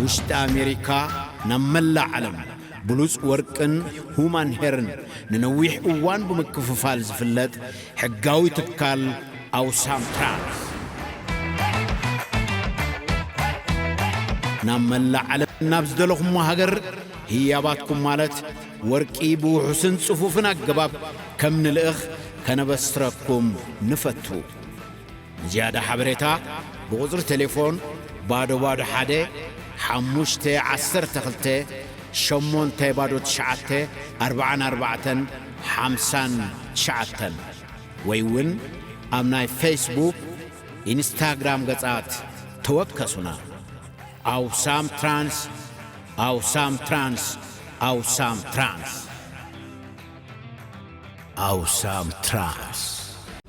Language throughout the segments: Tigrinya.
ውሽጢ ኣሜሪካ ናብ መላእ ዓለም ብሉጽ ወርቅን ሁማን ሄርን ንነዊሕ እዋን ብምክፍፋል ዝፍለጥ ሕጋዊ ትካል ኣውሳም ትራንስ። ናብ መላእ ዓለም ናብ ዝደለኹሞ ሃገር ህያባትኩም ማለት ወርቂ ብውሑስን ጽፉፍን ኣገባብ ከም ንልእኽ ከነበስረኩም ንፈቱ። ንዝያዳ ሓበሬታ ብቑጽሪ ቴሌፎን ባዶ ባዶ ሓደ ሓሙሽተ ዓሰርተ ክልተ ሸሞንተ ባዶ ትሽዓተ ኣርብዓን ኣርባዕተን ሓምሳን ትሽዓተን ወይ እውን ኣብ ናይ ፌስቡክ፣ ኢንስታግራም ገጻት ተወከሱና። ኣውሳም ትራንስ፣ ኣውሳም ትራንስ፣ ኣውሳም ትራንስ። ኣውሳም ትራንስ።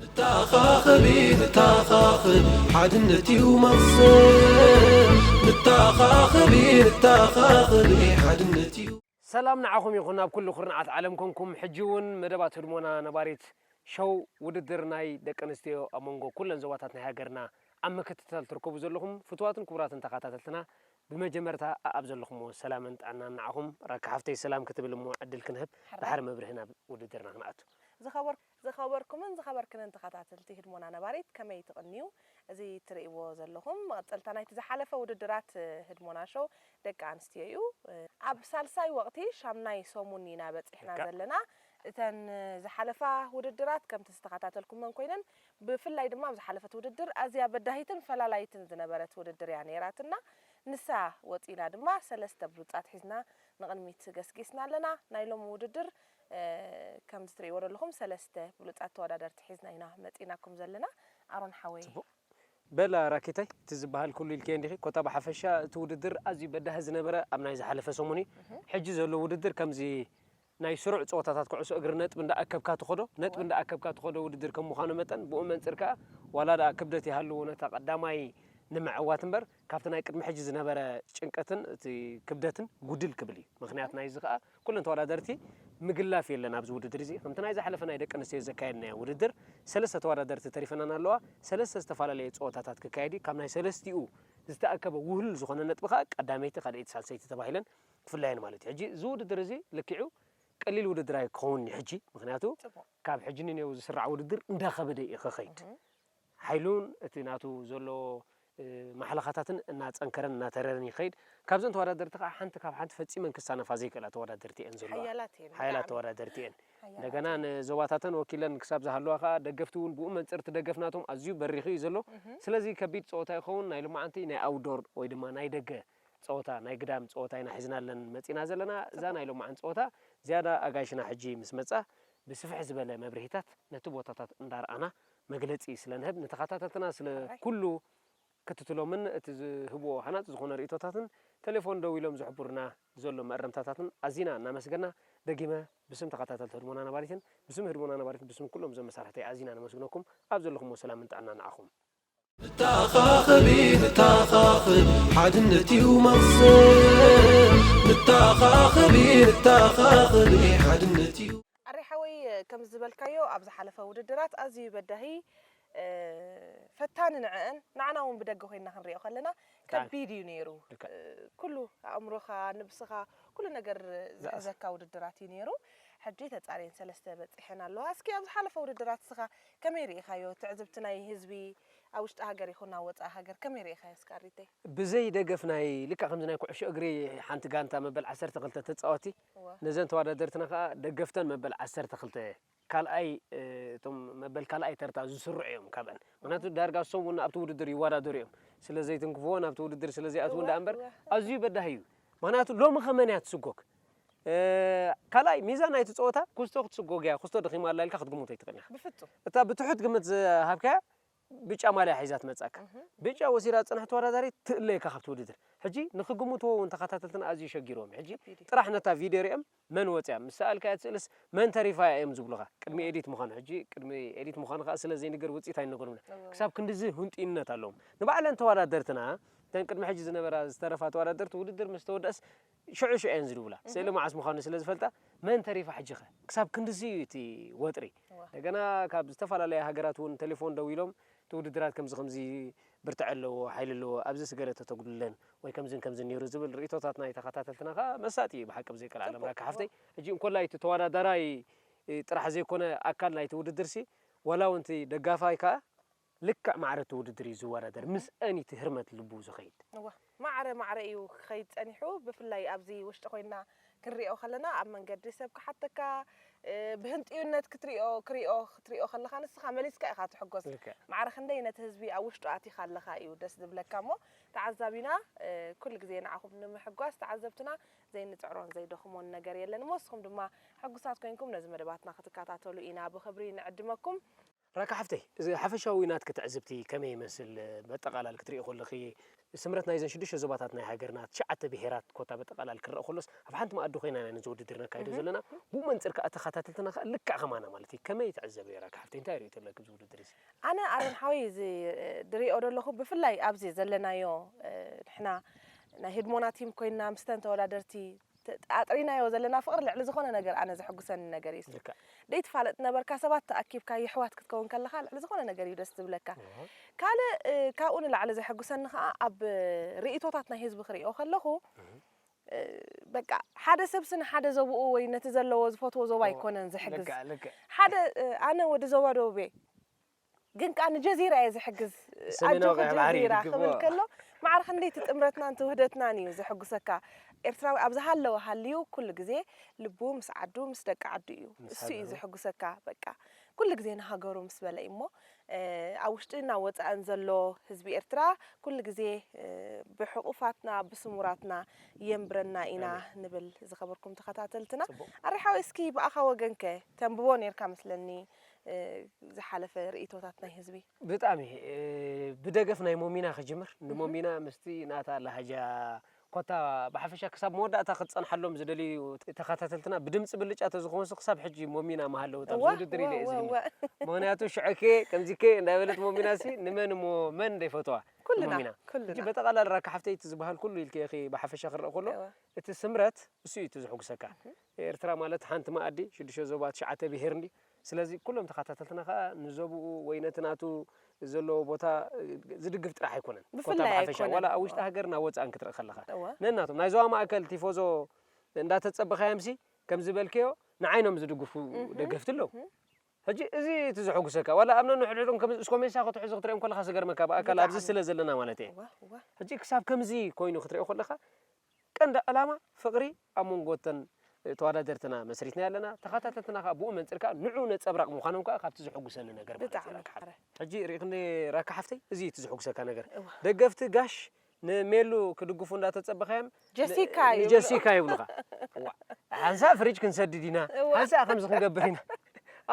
ንተኻኸቢ፣ ንተኻኸቢ፣ ሓድነት እዩ መቕሰን። ንተኻኸቢ፣ ንተኻኸቢ፣ ሓድነት እዩ። ሰላም ንዓኹም ይኹን ኣብ ኩሉ ኩርናዓት ዓለም ኮንኩም። ሕጂ እውን መደባት ህድሞና ነባሪት ሸው ውድድር ናይ ደቂ ኣንስትዮ ኣብ መንጎ ኩለን ዞባታት ናይ ሃገርና ኣብ ምክትታል ትርከቡ ዘለኹም ፍቱዋትን ክቡራትን ተኸታተልትና፣ ብመጀመርታ ኣኣብ ዘለኹምዎ ሰላምን ጥዕናን ንዓኹም። ራኪ ሓፍተይ ሰላም ክትብል እሞ ዕድል ክንህብ፣ ሕራይ። ድሓር መብርሂ ናብ ውድድርና ክንኣቱ። ዝኸበር-፣ ዝኸበርኩምን ዝኸበርክንን ተኸታተልቲ ህድሞና ነባሪት፣ ከመይ ትቕንዩ? እዚ ትርእይዎ ዘለኹም መቐጸልታ ናይቲ ዝሓለፈ ውድድራት፣ እ፣ ህድሞና ሾው ደቂ ኣንስትዮ እዩ። እ፣ ኣብ ሳልሳይ ወቕቲ ሻምናይ ሰሙን ኢና በጺሕና ልክዕ። ዘለና። እተን፣ እ፣ ዝሓለፋ ውድድራት ከምቲ ዝተኸታተልኩመን ኮይነን፣ ብፍላይ ድማ ኣብ ዝሓለፈት ውድድር ኣዝያ በዳሂትን ፈላላይትን ዝነበረት ውድድር እያ ነይራትና። ንሳ ወጺና ድማ ሰለስተ ብሉጻት ሒዝና ንቕድሚት ገስጊስና ኣለና። ናይ ሎሚ ውድድር፣ እ፣ ከምዚ ትርእይዎ ዘለኹም ሰለስተ ብሉጻት ተወዳደርቲ ሒዝና ኢና መጺናኩም ዘለና። ኣሮን ሓወይ። ጽቡቕ። በላ ራኪተይ፣ እቲ ዝበሃል ኩሉ ኢልክዮ እንዲኺ። ኮታ ብሓፈሻ እቲ ውድድር ኣዝዩ በዳሂ ዝነበረ ኣብ ናይ ዝሓለፈ ሰሙን እዩ። እህ። ሕጂ ዘሎ ውድድር ከምዚ ናይ ስሩዕ ጸወታታት ኩዕሶ እግሪ ነጥቢ እንዳኣከብካ ትኸዶ፣ ነጥቢ እወ። እንዳኣከብካ ትኸዶ ውድድር ከም ምዃኑ መጠን፣ ብኡ መንጽር ከኣ ዋላ ደኣ ክብደት ይሃልዎ ነታ ቀዳማይ ንምዕዋት እምበር፣ ካብቲ ናይ ቅድሚ ሕጂ ዝነበረ ጭንቀትን እቲ ክብደትን ጉድል ክብል እዩ። ምኽንያት ናይዚ ከኣ ኩለን ተወዳደርቲ ምግላፍ የለን ኣብዚ ውድድር እዚ። ከምቲ ናይ ዝሓለፈ ናይ ደቂ ኣንስትዮ ዘካየድናዮ ውድድር፣ ሰለስተ ተወዳደርቲ ተሪፈናን ኣለዋ። ሰለስተ ዝተፈላለየ ጸወታታት ክካየድ እዩ። ካብ ናይ ሰለስቲኡ ዝተኣከበ ውህሉል ዝኾነ ነጥቢ ከኣ ቀዳመይቲ፣ ካልኣይቲ፣ ሳልሰይቲ ተባሂለን ክፍለየን ማለት እዩ። ሕጂ እዚ ውድድር እዚ ልክዑ ቀሊል ውድድር ኣይክኸውን እዩ ሕጂ። ምኽንያቱ ጽቡቕ። ካብ ሕጂ ንኔው ዝስራዕ ውድድር እንዳኸበደ እዩ ክኸይድ። እህ። ሓይሉን እቲ ናቱ ዘሎ፣ እ፣ ማሕለኻታትን እናጸንከረን እናተረረን ይኸይድ። ካብዘን ተወዳደርቲ ከኣ ሓንቲ ካብ ሓንቲ ፈጺመን ክሳነፋ ዘይክእላ ተወዳደርቲ እየን ዘለዋ። ሓያላት እየን፣ ሓያላት ብጣዕሚ። ተወዳደርቲ እየን። ሓያላት እንደገና እየን። ንዞባታተን ወኪለን ክሳብ ዝሃለዋ ከኣ ደገፍቲ እውን ብኡ መንጽር እቲ ደገፍ ናቶም ኣዝዩ በሪኹ እዩ ዘሎ። እህ። ስለዚ ከቢድ ጸወታ ይኸውን። ናይ ሎማዓንቲ ናይ ኣውትዶር ወይ ድማ ናይ ደገ ጸወታ፣ ናይ ግዳም ጸወታ ኢና ሒዝናለን መጺና ዘለና። እዛ ጽቡቕ። ናይ ሎማዓንቲ ጸወታ ዝያዳ ኣጋይሽና ሕጂ ምስ መጻ ብስፍሕ ዝበለ መብርሂታት ነቲ ቦታታት እንዳርኣና መግለጺ ስለ ንህብ፣ ንተኸታተልትና ስለ ሕራይ። ኩሉ ክትትሎምን እቲ ዝህብዎ ሃናጺ ዝኾነ ርእይቶታትን ቴሌፎን ደዊሎም ዝሕቡርና ዘሎ መእረምታታትን ኣዚና እናመስገና፣ ደጊመ ብስም ተኸታተልቲ ህድሞና ነባሪትን ብስም ህድሞና ነባሪት ብስም ኩሎም እዞም መሳርሕተይ ኣዚና ነመስግነኩም። ኣብ ዘለኹምዎ ሰላምን ጥዕናን ንዓኹም። ንተኻኸቢ፣ ንተኻኸቢ፣ ሓድነት እዩ መቕሰን። ንተኻኸቢ፣ ንተኻኸቢ፣ ሓድነት እዩ። ኣሬ ሓወይ፣ ከም ዝበልካዮ ኣብ ዝሓለፈ ውድድራት ኣዝዩ በዳሂ፣ እ፣ ፈታኒ ንዕአን ንዓና እውን ብደገ ኮይንና ክንሪኦ ከለና ብጣዕሚ። ከቢድ እዩ ነይሩ። ልክዕ። እ፣ ኩሉ ኣእምሮኻ፣ ንብስኻ፣ ኩሉ ነገር ዝኣስ- ዝሕዘካ ውድድራት እዩ ነይሩ። ሕጂ ተጻርየን ሰለስተ በጺሐን ኣለዋ። እስኪ ኣብ ዝሓለፈ ውድድራት ንስኻ ከመይ ርኢኻዮ? ትዕዝብቲ ናይ ህዝቢ ኣብ ውሽጢ ሃገር ይኹን ኣብ ወጻኢ ሃገር ከመይ ርኢኻዮ እስከ ኣሪተይ? ብዘይ ደገፍ ናይ፣ ልክዕ ከምዚ ናይ ኩዕሾ እግሪ ሓንቲ ጋንታ መበል ዓሰርተ ክልተ ተጻወቲ፣ እወ። ነዘን ተወዳደርትና ከኣ ደገፍተን መበል ዓሰርተ ክልተ ካልኣይ፣ እ፣ እቶም መበል ካልኣይ ተርታ ዝስርዑ እዮም ካብአን። ምኽንያቱ ዳርጋ እሶም እውን ኣብቲ ውድድር ይወዳደሩ እዮም። ስለ ዘይትንክፍዎ ናብቲ ውድድር ስለ ዘይኣትዉ እወ፣ ደኣ እምበር እወ። ኣዝዩ በዳሂ እዩ። ምኽንያቱ ሎሚ ከ መን እያ ትስጎግ? እ፣ ካልኣይ ሚዛን ናይቲ ጸወታ ኩስቶ ክትስጎግ እያ፣ ኩስቶ ደኺማ ኣላ ኢልካ ክትግምቶ ኣይትኽእልን ኢኻ። ብፍጹም። እታ ብትሑት ግምት ዝሃብካያ ብጫ ማልያ ሒዛ ትመጻካ። እህ። ብጫ ወሲዳ ዝጸንሐት ተወዳዳሪት ትእለየካ ካብቲ ውድድር። ሕጂ ንኽግምትዎ እውን ተኸታተልትና ኣዝዩ ሸጊርዎም። ሕጂ ከቢድ እዩ። ጥራሕ ነታ ቪድዮ ሪኦም መን ወጽያ? ምስ ሰኣልካያ እቲ ስእልስ መን ተሪፋ እዮም ዝብሉኻ። ቅድሚ እህ። ኤዲት ምዃኑ። ሕጂ ቅድሚ ኤዲት ምዃኑ ከኣ ስለ ዘይንገር ውጽኢት ኣይንነግሮምን። እወ። ክሳብ ክንድዚ ህንጡይነት ኣለዎም። ንባዕለን ተወዳደርትና፣ እተን ቅድሚ ሕጂ ዝነበራ ዝተረፋ ተወዳደርቲ ውድድር ምስ ተወደአስ ሽዑ ሽዑ እየን ዝድውላ። እህ። ስእሊ መዓስ ምዃኑ ስለ ዝፈልጣ፣ መን ተሪፋ ሕጂኸ? ክሳብ ክንድዚ እዩ እቲ ወጥሪ። እወ። እንደገና ካብ ዝተፈላለያ ሃገራት እውን ቴሌፎን ደዊሎም፣ እቲ ውድድራት ከምዚ ከምዚ ብርትዐ ኣለዎ፣ ሓይሊ ኣለዎ፣ ኣብዚስ ገለ ተተጉድለን ወይ ከምዝን ከምዝን ነይሩ ዝብል ርእይቶታት ናይ ተኸታተልትና ከኣ መሳጢ እዩ ብሓቂ ብዘይ ቀልዓለም ራካ ሓፍተይ። ሕጂ እንኮላይ እቲ ተወዳዳራይ ጥራሕ ዘይኮነ ኣካል ናይቲ ውድድርሲ ዋላ እውን እቲ ደጋፋይ ከኣ ልክዕ ማዕረ እቲ ውድድር እዩ ዝወዳደር ምስአን እቲ ህርመት ልቡ ዝኸይድ። እዋ ማዕረ ማዕረ እዩ ክኸይድ ጸኒሑ። ብፍላይ ኣብዚ ውሽጢ ኮይንና ክንሪኦ ከለና ኣብ መንገዲ ሰብ ክሓተካ ብህንጥዩነት ክትሪኦ ክሪኦ ክትሪኦ ከለኻ ንስኻ መሊስካ ኢኻ ትሕጎስ። ማዕረ ክንደይ ነቲ ህዝቢ ኣብ ውሽጡ ኣቲኻ ኣለኻ እዩ ደስ ዝብለካ። እሞ ተዓዛቢና ኩሉ ግዜ ንዓኹም ንምሕጓስ ተዓዘብትና ዘይንጽዕሮን ዘይደኽሞን ነገር የለን። እሞ ንስኹም ድማ ሕጉሳት ኮይንኩም ነዚ መደባትና ክትከታተሉ ኢና ብኽብሪ ንዕድመኩም። ራካ ሓፍተይ፣ እዚ ሓፈሻዊ ናትኪ ትዕዝብቲ ከመይ ይመስል? በጠቓላል ክትሪኢ ከለኺ፣ ስምረት ናይዘን ሽዱሽተ ዞባታት ናይ ሃገርና፣ ትሽዓተ ብሄራት ኮታ በጠቓላል ክረኣ ከሎስ፣ ኣብ ሓንቲ መኣዲ ኮይና ኢና ነዚ ውድድር ነካይዶ ዘለና። ብኡ መንጽር ከኣ ተኸታተልትና ከኣ ልክዕ ከማና ማለት እዩ። ከመይ ትዕዘብዮ ራካ ሓፍተይ? እንታይ ርእይቶ ኣለኪ ኣብዚ ውድድር እዚ? ኣነ ኣሮን ሓወይ እዚ ድሪኦ ዘለኹ ብፍላይ ኣብዚ ዘለናዮ ንሕና ናይ ህድሞና ቲም ኮይንና ምስተን ተወዳደርቲ ኣጥሪናዮ ዘለና ፍቕሪ ልዕሊ ዝኾነ ነገር ኣነ ዘሐጉሰኒ ነገር እዩ። ደይትፋለጥ ነበርካ ሰባት ተኣኪብካ የሕዋት ክትከውን ከለኻ ልዕሊ ዝኾነ ነገር እዩ ደስ ዝብለካ። ካልእ ካብኡ ንላዕሊ ዘሐጉሰኒ ከዓ ኣብ ርእይቶታት ናይ ህዝቢ ክሪኦ ከለኹ በቃ ሓደ ሰብሲ ንሓደ ዞብኡ ወይ ነቲ ዘለዎ ዝፈትዎ ዞባ ኣይኮነን ዝሕግዝ። ሓደ ኣነ ወዲ ዞባ ደቡብ እየ ግን ከዓ ንጀዚራ እየ ዝሕግዝ ኣጆኺ ጀዚራ ክብል ከሎ ማዕረ ክንደይ እቲ ጥምረትናን እቲ ውህደትናን እዩ ዘሕጉሰካ። ኤርትራዊ ኣብ ዝሃለወ ሃልዩ ኩሉ ግዜ ልቡ ምስ ዓዱ ምስ ደቂ ዓዱ እዩ። እሱ እዩ ዘሕጉሰካ። በቃ ኩሉ ግዜ ንሃገሩ ምስ በለ እዩ እሞ ኣብ ውሽጥን ኣብ ወፃእን ዘሎ ህዝቢ ኤርትራ ኩሉ ግዜ ብሕቑፋትና ብስሙራትና የንብረና ኢና ንብል ዝኸበርኩም ተኸታተልትና። ኣሬ ሓወይ እስኪ ብኣኻ ወገንከ ተንብቦ ነርካ መስለኒ ዝሓለፈ ርእይቶታት ናይ ህዝቢ? ብጣዕሚ ብደገፍ ናይ ሞሚና ክጅምር። ንሞሚና ምስቲ ናታ ላህጃ ኮታ ብሓፈሻ ክሳብ መወዳእታ ክትጸንሓሎም ዝደልዩ ተኸታተልትና ብድምጺ ብልጫ ተዝኾንሲ ክሳብ ሕጂ ሞሚና ምሃለወት ኣብዚ ውድድር ኢለ እየ ዝብል። ምክንያቱ ሽዕኬ ከምዚኬ እንዳበለት ሞሚና ሲ ንመን እሞ መን ደይፈትዋ? ኩልና ኩልና። በጠቓላል ራካ ሓፍተይ እቲ ዝበሃል ኩሉ ኢልኪ ኢኺ ብሓፈሻ ክረአ ከሎ እቲ ስምረት እሱ እዩ እቲ ዘሕጉሰካ። ኤርትራ ማለት ሓንቲ መኣዲ ሽዱሽተ ዞባ ትሽዓተ ብሄር እንዲ ስለዚ ኩሎም ተኸታተልትና ከኣ ንዞብኡ ወይ ነቲ ናቱ ዘለዎ ቦታ ዝድግፍ ጥራሕ ኣይኮነን። ኮታ ብፍላይ ብሓፈሻ ኣይኮነን። ዋላ ኣብ ውሽጢ ሃገር ናብ ወጻእን ክትርኢ ከለኻ እወ። ነናቶም ናይ ዞባ ማእከል ቲፎዞ እንዳተጸበኻዮም ሲ ከም ዝበልክዮ ንዓይኖም ዝድግፉ እህ። ደገፍቲ ኣለዉ። እህ። ሕጂ እዚ እቲ ዘሐጉሰካ ዋላ ኣብ ነንሕድሕዶም ከም እስኮ ሜሳ ክትሕዙ ክትሪኦም ከለኻ ዝገርመካ ብኣካል ኣብዚ ብጣዕሚ። ስለ ዘለና ማለት እየ። እወ እወ። ሕጂ ክሳብ ከምዚ ኮይኑ ክትሪኦ ከለኻ ቀንዲ ዕላማ ፍቕሪ ኣብ መንጎ እተን ተወዳደርትና መስሪትና ኣለና። ተኸታተልትና ከኣ ብኡ መንጽር ከኣ ንዑ ነጸብራቕ ምዃኖም ከኣ ካብቲ ዘሐጉሰኒ ነገር ማለት እዩ ብጣዕሚ ራካ ሓፍተይ። ሕረ። ሕጂ ርኢኽኒ ራካ ሓፍተይ፣ እዚ እዩ እቲ ዘሐጉሰካ ነገር። እዋ። ደገፍቲ ጋሽ ንሜሉ ክድግፉ እንዳተጸበኻዮም ጀሲካ ን- ይብሉ። ንጀሲካ ይብሉኻ። እዋ፣ ሓንሳእ ፍሪጅ ክንሰድድ ኢና፣ እዋ። ሓንሳእ ከምዚ ክንገብር ኢና።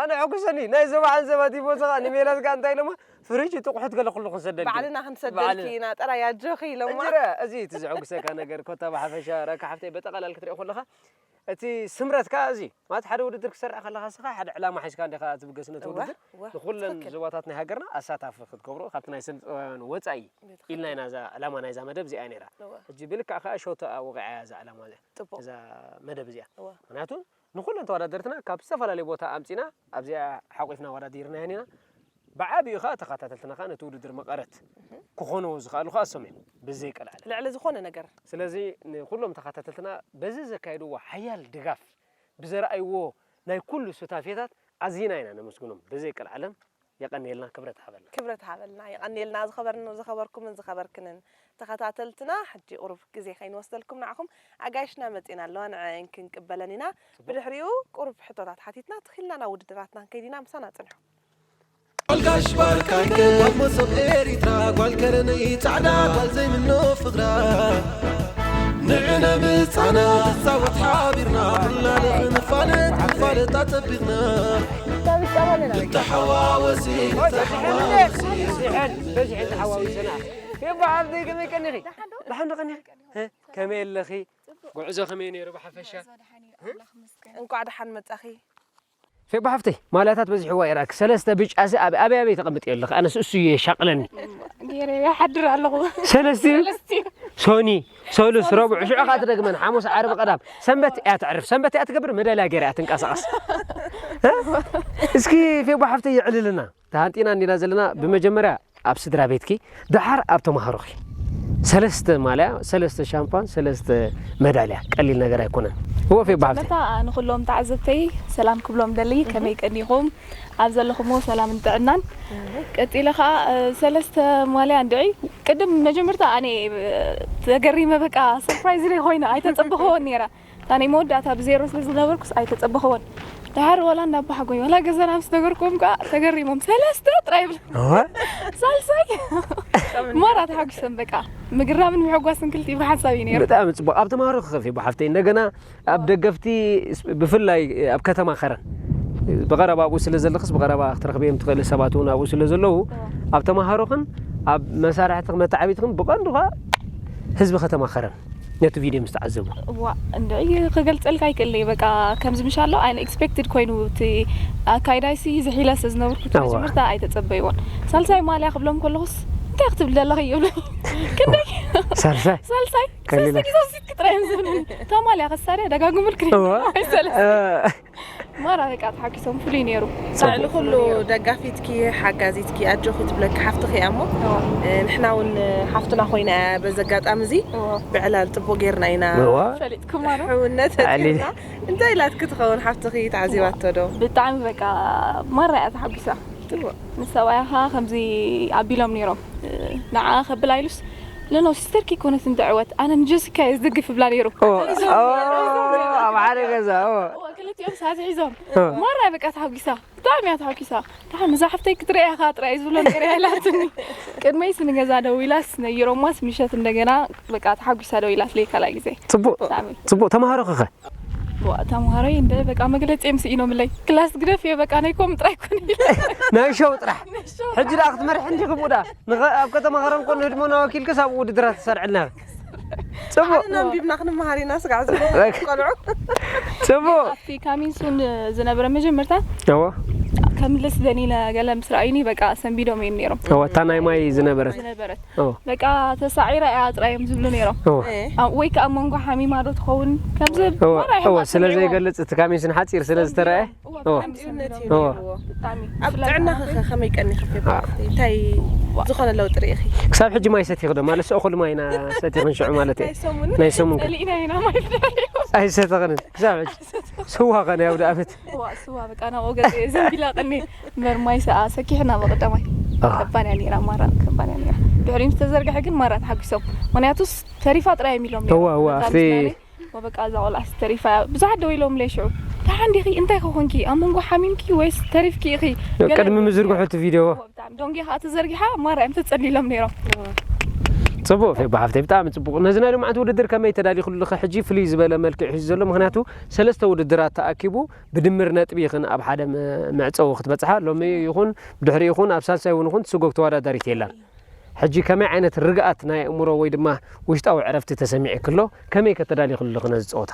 ኣነ ሕጉሰኒ ናይ ዞባ ዓንሰባ ቲፎዞ ከኣ ንሜላት ከኣ እንታይ ኢሎማ ፍሪጅ ጥቑሑት ገለ ኩሉ ክንሰደልኪ ባዕልና ክንሰደልኪ ባዕልና። ኢና ጥራይ ኣጆኺ ኢሎማ እንጅረ እዚ እቲ ዘዕጉሰካ ነገር ኮታ ብሓፈሻ ራካ ሓፍተይ በጠቓላል ክትሪኦ ከለኻ እቲ ስምረት ከኣ እዚ ማለት ሓደ ውድድር ክሰርዕ ከለኻ ስኻ ሓደ ዕላማ ሒዝካ እንዲኻ ትብገስ ነቲ እወ፣ ውድድር እወ፣ ንኹለን ትኽክል። ዞባታት ናይ ሃገርና ኣሳታፊ ክትገብሮ ካብቲ ናይ ስነጥበባውያን ወጻኢ ትኽክል። ኢልና ኢና እዛ ዕላማ ናይዛ መደብ እዚኣ ነይራ እወ። ሕጂ ብልክዕ ከኣ ሸቶ ወቂዓ እያ እዛ ዕላማ እዚኣ ጥቡቕ እዛ መደብ እዚኣ እወ። ምክንያቱ ንኹለን ተወዳደርትና ካብ ዝተፈላለየ ቦታ ኣምጺና ኣብዚኣ ሓቂፍና ኣወዳዲርናየን ኢና። ብዓቢኡ ከኣ ተኸታተልትና ከኣ ነቲ ውድድር መቐረት ክኾንዎ ዝኸኣሉ ከኣ እሶም እዮም ብዘይቀልዓለም። ልዕሊ ዝኾነ ነገር። ስለዚ ንኹሎም ተኸታተልትና በዚ ዘካየድዎ ሓያል ድጋፍ ብዘርኣይዎ ናይ ኩሉ ሱታፌታት ኣዚና ኢና ነመስግኖም ብዘይቀልዓለም። የቐንየልና፣ ክብረት ሃበልና። ክብረት ሃበልና፣ የቐንየልና። ዝኸበርን ዝኸበርኩምን ዝኸበርክንን ተኸታተልትና፣ ሕጂ ቁሩብ ግዜ ከይንወስደልኩም ንዓኹም ኣጋይሽና መጺና ኣለዋ፣ ንዐአን ክንቅበለን ኢና። ጽቡቕ። ብድሕሪኡ ቁሩብ ሕቶታት ሓቲትና ትኺልና ናብ ውድድራትና ክንከይድ ኢና፣ ምሳና ጽንሑ። ጓል ጋሽ ባርካይከ ጓል መሶብ ኤሪትራ ጓል ከረነይ ጻዕዳ ጓል ዘይምኖ ፍቕራ ንዕነ ምጻና ክጻወት ሓቢርና ብላለ ክንፋለጥ ክንፋለጥ ኣጸቢቕና ንተሓዋወሲ ንተሓዋወሲ በዚሐን በዚሐን ተሓዋዊሰና። ፌባ ሓፍተይ ከመይ ቀኒኺ? ደሓን ዶ ቀኒኺ? እ፣ ከመይ ኣለኺ? ጉዕዞ ከመይ ነይሩ ብሓፈሻ? እንኳዕ ደሓን መጻኺ። ፌባ ሓፍተይ ማልያታት በዚሕዋ ኢራክ ሰለስተ ብጫ ሲ ኣብ ኣበይ ኣበይ ተቐምጥ ኣለኺ? ኣነስ እሱ እየ ሻቕለኒ። ገይረ ይሓድር ኣለኹ። ሰለስቲኡ ሰለስቲኡ። ሶኒ ሰሉስ ሰሉስ ረቡዕ ሽዑ ከዓ ትደግመን ሓሙስ ዓርቢ ቀዳም ሰንበት እያ ተዕርፍ ሰንበት እያ ትገብር መዳልያ ገይራ እያ ትንቀሳቐስ። እ? እስኪ ፌባ ሓፍተይ የዕልልና ተሃንጢና እንዲና ዘለና ብመጀመርያ ኣብ ስድራ ቤትኪ፣ ደሓር ኣብ ተማሃሮኺ። ሰለስተ ማልያ፣ ሰለስተ ሻምፓን፣ ሰለስተ መዳልያ ቀሊል ነገር ኣይኮነን። ወፌ ባሕቲ። መታ ንኩሎም ተዓዘብተይ ሰላም ክብሎም ደሊ። ከመይ ቀኒኹም? ኣብ ዘለኹምዎ ሰላምን ጥዕናን። ቀጺለ ኸዓ ሰለስተ ማልያ እንድዒ። ቅድም መጀመርታ ኣነ ተገሪመ፣ በቃ ሰርፕራይዝ ደይ ኮይነ ኣይተጸበኸዎን ነይረ። ታኒ መወዳእታ ብዜሮ ስለ ዝነበርኩስ ኣይተጸበኸዎን። ድሓር ዋላ እንዳባሓጎይ ዋላ ገዛና ምስ ነገርኩም ከዓ ተገሪሞም ሰለስተ ጥራይ ይብል። ሳልሳይ ማራ ተሓጒሶም። በቃ ምግራምን ምሕጓስን ክልቲኡ ሓሳብ እዩ ነይሩ። ብጣዕሚ ጽቡቕ። ኣብ ተማሃሮ ክኸፍ እዩ ብሓፍተይ። እንደገና ኣብ ደገፍቲ ብፍላይ ኣብ ከተማ ከረን ብቐረባ ኣብኡ ስለ ዘለኽስ ብቐረባ ክትረኽብዮም ትኽእሊ ሰባት እውን ኣብኡ ስለ ዘለዉ ኣብ ተማሃሮኽን ኣብ መሳርሕትኽ መተዓቢትኽን ብቐንዱ ከዓ ህዝቢ ከተማ ከረን ነቲ ቪድዮ ምስ ተዓዘቡ። እዋ እንድዒ ክገልጸልካ ይክእል እየ። በቃ ከምዚ ምሽ ኣሎ ኣነ ኤክስፔክትድ ኮይኑ እቲ ኣካይዳይሲ ዝሒለ ስለ ዝነበርኩ እቲ ኣዋ። መጀመርታ ኣይተጸበይዎን። ሳልሳይ ማልያ ክብሎም ከለኹስ እንታይ ክትብል ዘለኺ ይብሉ። ክንደይ ሳልሳይ ሳልሳይ ቀሊለ። ሰለስተ ግዜ ወሲድኪ ጥራይ እዮም ዝብሉኒ። እታ ማልያ ከሳርያ ደጋግሙልክ እዋ። ሰለስተ ማራ በቃ ተሓኪሶም ፍሉይ ነይሩ። ልዕሊ ኩሉ ደጋፊትኪ ሓጋዚትኪ ኣጆኺ ትብለኪ ሓፍትኺ እያ እሞ ንሕና እውን ሓፍትና ኮይና እያ በዚ ኣጋጣሚ እዚ ብዕላል ጥቡቅ ጌርና ኢና እዋ ፈሊጥኩማ ዶ ሕውነት ኣሊ- ፈጢርና እንታይ ኢላትኪ ትኸውን ሓፍትኺ ተዓዚባቶ ዶ ብጣዕሚ በቃ ማራ እያ ተሓጒሳ። ንሰብኣያ ከዓ ከምዚ ኣቢሎም ነይሮም ንዓ ከብላ ኢሉስ ለኖ ሲስተርኪ ኮነት እንተዕወት ኣነ ንጀሲካ እየ ዝድግፍ ይብላ ነይሩ። ኦ፣ ኦ፣ ኣብ ሓደ ገዛ ኦ። ክልቲኦም ሳት ሒዞም ማራ በቃ ተሓጒሳ ብጣዕሚ እያ ተሓጒሳ። ደሓን እዛ ሓፍተይ ክትርእያ ኢኻ ጥራይ ዝብሎ ነገር ኣይላትኒ። ቅድመይስ ንገዛ ደው ኢላስ ነይሮማስ ምሸት እንደገና በቃ ተሓጒሳ ደው ኢላትለይ ካልኣይ ግዜ። ጽቡቕ ብጣዕሚ ጽቡቕ ተማሃሮ ኸኸ ዋ ተምሃሮይ እንደ በቃ መግለጺ እዮም ስኢኖምለይ። ክላስ ግደፍ እየ በቃ ናይ ኮም ጥራይ ኮን ኢለ። ናይ ሾው ጥራሕ ሕጂ ደኣ ክትመርሒ እንዲኹም ደኣ ንኸ ኣብ ከተማ ኸረን ኮን ህድሞና ወኪልክስ ኣብኡ ውድድራት ትሰርዕልና ጽቡቕ ኣንቢብና ክንመሃር ኢና ስጋዕ ቆልዑ ጽቡቕ ኣብቲ ካሚንሱን ዝነበረ መጀመርታ እወ ከምልስ ደኒነ ገለ ምስ ረኣዩኒ በቃ ሰንቢዶም እዮም ነይሮም እወ እታ ናይ ማይ ዝነበረት ዝነበረት እወ በቃ ተሳዒራ እያ ጥራይ እዮም ዝብሉ ነይሮም እወ እ፣ ኣብ- ወይ ከዓ መንጎ ሓሚማ ዶ ትኸውን ከምዚ እወ ማራ እወ ይሕዋት ስለ ነይሮም። ዘይገልጽ እቲ ካሚንሱን ሓጺር ስለ ዝተረኣየ እወ እወ ብጣዕሚ እምነት እዩ እወ ነይርዎ ብጣዕሚ ኣብ ብፍላይ ጥዕና ኣብ- ኸ ከመይ ቀኒኺ ፌባ እንታይ ዝኾነ ለውጢ ርኢኺ ክሳብ ሕጂ ማይ ሰቲኺ ዶ ማለት እኹል ማይ ኢና ሰቲኽን ሽዑ ማለት እየ ናይ ሰሙን ናይ ሰሙን ከ ጸሊእና ኢና ማለት ኣይሰተኽንን ክሳብ ሕጂ ስዋ ኸነ ኣብ ደኣመት ዋ ስዋ በቃ ናብ ኦገ ዘንቢላ ቀኒ መርማይ ሰኣ ሰኪሕና በቀዳማይ ኣህ። ከባንያ ነራ ማራ ከባንያ ነራ ድሕሪ ምስ ተዘርግሐ ግን ማራ ተሓጒሶም። ምክንያቱስ ተሪፋ ጥራይ እዮም ኢሎም ነይሮም። እዋ፣ እዋ፣ ነዛ ኣብቲ ምስናነይ፣ ወ በቃ እዛ ቆልዓ ተሪፋ እያ ብዙሓት ደው ኢሎም ለይ ሽዑ ደሓን ዲኺ እንታይ ከኾንኪ ኣብ መንጎ ሓሚምኪ ወይስ ተሪፍኪ ኢኺ ገለ ቅድሚ ምዝርግሑ እቲ ቪድዮ ብጣዕሚ ዶንጌ ከዓ ተዘርጊሓ ማራ እዮም ተጸሊሎም ነይሮም። ጽቡቕ ፌባ ሓፍተይ ብጣዕሚ ጽቡቕ ነዚ ናይ ሎማዓንቲ ውድድር ከመይ ተዳሊኹልኺ ሕጂ ፍልይ ዝበለ መልክዕ ሒዙ ዘሎ ምክንያቱ ሰለስተ ውድድራት ተኣኪቡ ብድምር ነጥቢ ይኽን ኣብ ሓደ መ- መዕጸዊ ክትበጽሓ ሎሚ ይኹን ብድሕሪ ይኹን ኣብ ሳልሳይ እውን ይኹን ትስጎግ ተወዳዳሪት የላን ሕጂ ከመይ ዓይነት ርግኣት ናይ ኣእምሮ ወይ ድማ ውሽጣዊ ዕረፍቲ ተሰሚዕኪ ኣሎ ከመይ ከተዳሊኹልኺ ነዚ ጸወታ